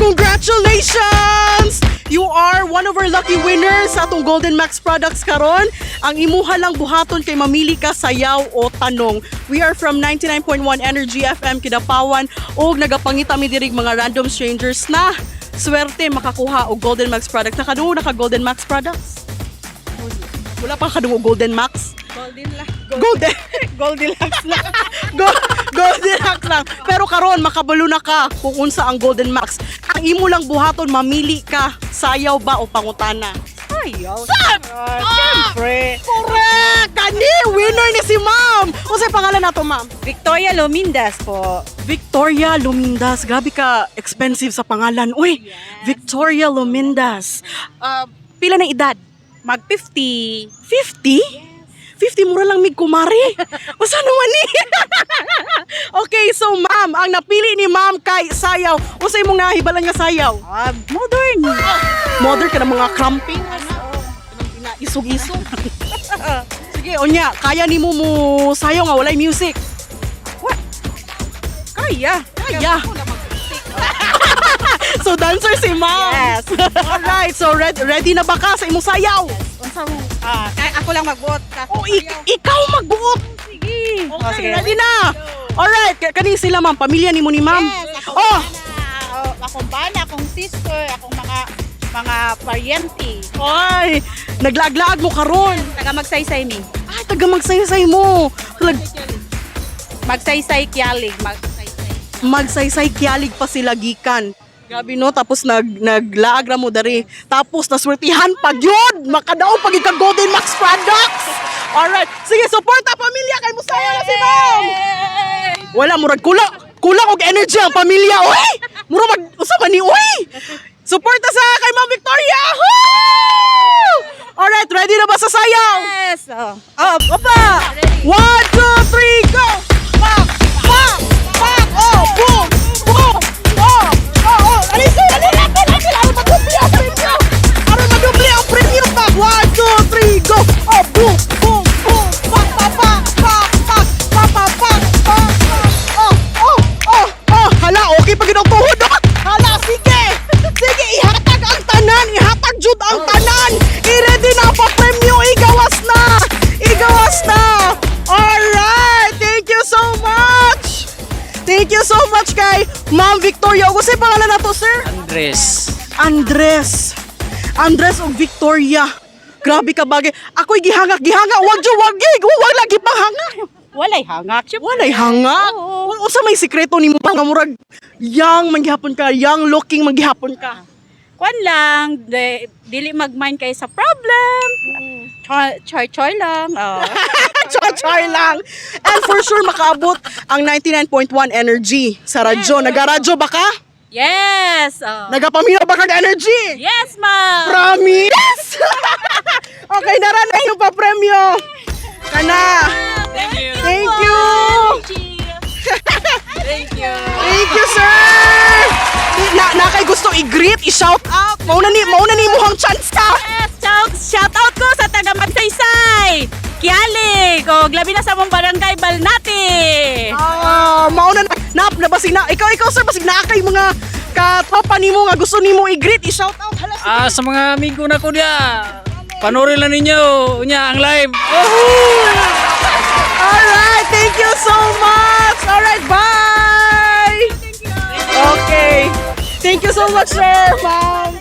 Congratulations! You are one of our lucky winners sa atong Golden Max products karon. Ang imuha lang buhaton kay mamili ka sayaw o tanong. We are from 99.1 Energy FM Kidapawan ug nagapangita mi diri mga random strangers na swerte makakuha og Golden Max products. Nakadungog na ka Golden Max products? Wala pa kadungog Golden Max? Golden lang. Golden Goldilocks lang. Goldilocks lang. Pero karon makabalo na ka kung unsa ang Golden Max. Ang imo lang buhaton, mamili ka, sayaw ba o pangutana. Sayaw. Siyempre. Correct! Kani winner ni si Ma'am. Unsay pangalan nato, Ma'am? Victoria Lomindas po. Victoria Lumindas. Grabe ka expensive sa pangalan. Uy, Victoria Lumindas. Pila na edad? Mag 50. 50? 50, mura lang mig kumare. Usa naman ni? Okay, so ma'am, ang napili ni ma'am kay sayaw. Unsay imong nahibalan nga sayaw? Ah, modern. Modern ka ng mga krumping ana. Isog-isog. Sige, unya, kaya nimo mo sayaw nga walay music? What? Kaya. Kaya. So dancer si ma'am. Yes. Alright, so ready na ba ka sa imong sayaw? Unsa mo? Ah, kaya ako lang magbuot. Oh, ikaw magbuot. Sige. Okay, Oh, sige. ready na. Alright, kani sila ma'am, pamilya nimo ni ma'am. Yes, ako Oh, bana. Oh, akong bana, akong sister, akong mga paryente. Ay, naglaaglaag mo karon. Taga Magsaysay mi. Ay, taga Magsaysay mo. Magsaysay Kialig, Magsaysay. Magsaysay Kialig pa sila gikan. Grabe no, tapos naglaag ra mo dari. Tapos naswertihan pag yun, makadaog pag ika Golden Max products. Alright, sige, suporta pamilya kay musaya na si ma'am. Wala, murag kulang kulang og energy ang pamilya, oy. Mura mag usa man ni, oy. Suporta sa kay Ma'am Victoria. Woo! Alright, ready na ba sa sayaw? Yes. Oh. Up, opa! One, two, three, go! Pak! Pak! Pak! Oh, boom! Boom! Oh! Oh, oh! Alisa! Alisa! Alisa! Aron madubli ang premyo! Aron madubli ang premyo! Pak! One, two, three, go! Oh, boom! Boom! Boom! Pak! Pak! Pak! Pak! Pak! Pak! Pak! Pak! Pak! Pak! Oh! Oh! Oh! Oh! Hala, okay pa gid ang tuhod, oh! Hala, sige! Sige, ihatag ang tanan! Ihatag jud ang tanan! I-ready na pa premyo! Igawas na! Igawas na! Alright! Thank you so much! Thank you so much kay Ma'am Victoria. Unsay pangalan nato, sir? Andres. Andres. Andres og Victoria. Grabe ka bagay. Ako'y gihangak, gihanga. Wag jud, wag gig. Wag lagi panghanga. Walay hangak. Syempre. Walay hangak. Oo. Usa may sikreto nimo nga murag young man gihapon ka, young looking man gihapon ka? Kwan lang, dili mag-mind kay sa problem. Choy choy choy lang. Oh. Choy lang. And for sure makaabot ang 99.1 Energy sa radyo. Nagaradyo ba ka? Yes. Oh. Nagapaminaw ba kag Energy? Yes, ma'am. Promise! Okay, nara na yung pa-premyo. Kana. Thank you. Thank you. Thank you. Thank you, sir. Na kay gusto i-greet, i-shout out. Mauna ni muhang chance ka. Yes, shout out ko sa taga Magsaysay. Kialig, o labi na sa among barangay Balnati. Ah, mauna na na, na basig na ikaw, sir, basig na kay mga katropa nimo nga gusto nimo i-greet, i-shout out. Hala, sige. Ah, sa mga amigo na ko diya. Panoorin lang ninyo unya ang live. Alright, thank you so much. Alright, bye. Okay. Thank you so much, sir, ma'am.